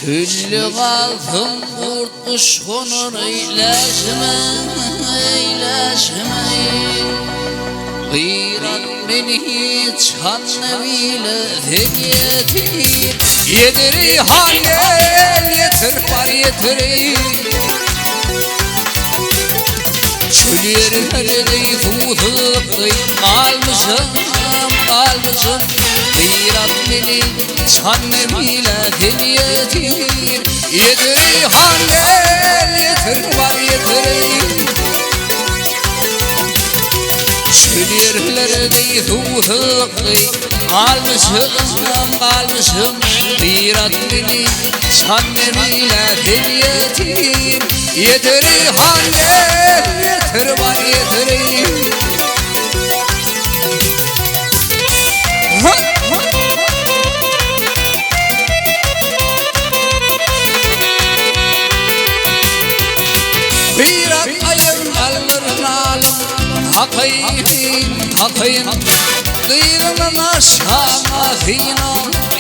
Çölde galsam gurt guş gonar eýläşime, eýläşime. Gyrat meni çanna bile sen ýetir. Ýediri han gel ýetir bar ýetiri. Çöl ýerlerde suwsuzlykda galmyşam, galmyşam. Gyrat meni çanna bile sen ýetir. Ýediri han gel ýetir bar ýetiri. Çöl ýerlerde suwsuzlykda galmyşam, galmyşam. Gyrat meni çanna bile sen ýetir. Ýediri han gel ýetir bar ýetiri. Gyrat aýyň aldyr nalyň Kakayyn, kakayyn. Gyzyňdan aşaga syna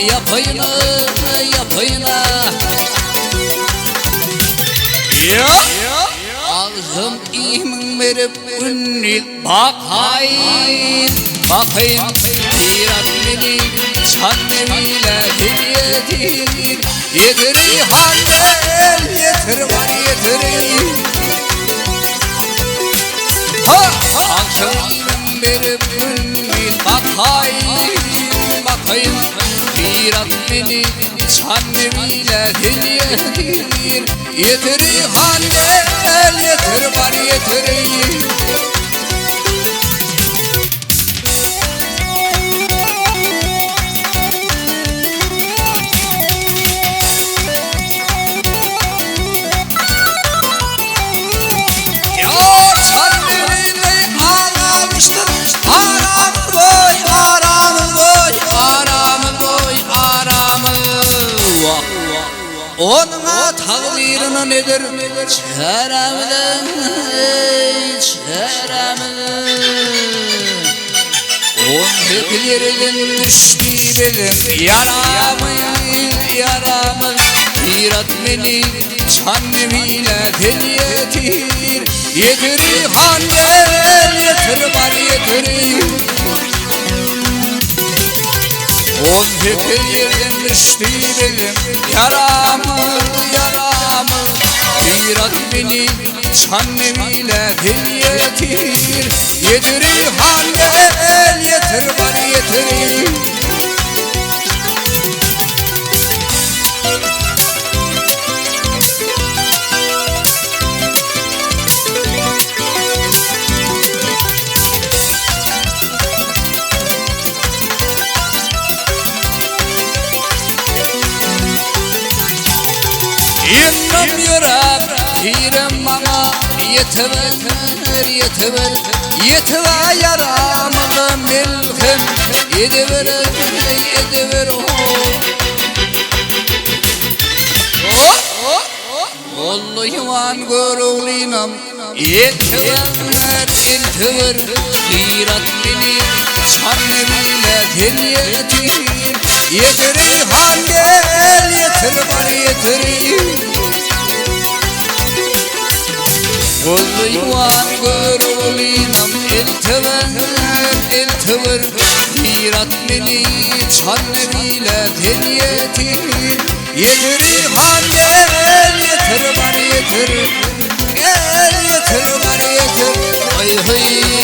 ýapaýyn, ýapaýyn. Agşam iýmiň berip gündiz bakaýyn, bakaýyn. Gyrat meni çanna bile sen ýetir. Ýetiri han gel ýetir bar ýetiri. Ha! Agşam iýmiň berip gündiz bakaýyn, bakaýyn. Gyrat meni çanna bile sen ýetir. Ýetiri han gel ýetir bar ýetiri. Ýar çanna ağlamıştır. Aramız boy, aramız boy, aramız boy, aramız. Vah. Onuň takdyryna nedir? Çäremiz, çäremiz. 18 yerden düştü bizim yaramız, yaramız. Gyrat meni çanna bile sen ýetir. Ýetiri han gel ýetir bar ýetiri. 18 yerden düştü bizim yaramız, yaramız. Gyrat meni çanna bile sen ýetir. Ýetiri han gel ýetir bar ýetiri. Ýyndam ýöräp tirem maňa ýetiber, ýetiber. Ýetiber ýaramyza melhem ediber, ediber. Golly ýuwan göroglynam eltiber, eltiber. Gyrat meni çanna bile sen ýetir. Ýetiri han gel ýetir bar ýetiri. Golly ýuwan göroglynam eltiber, eltiber. Gyrat meni çanna bile sen ýetir. Ýetiri han gel ýetir bar ýetir. Gel ýetir bar ýetir. Ay hey.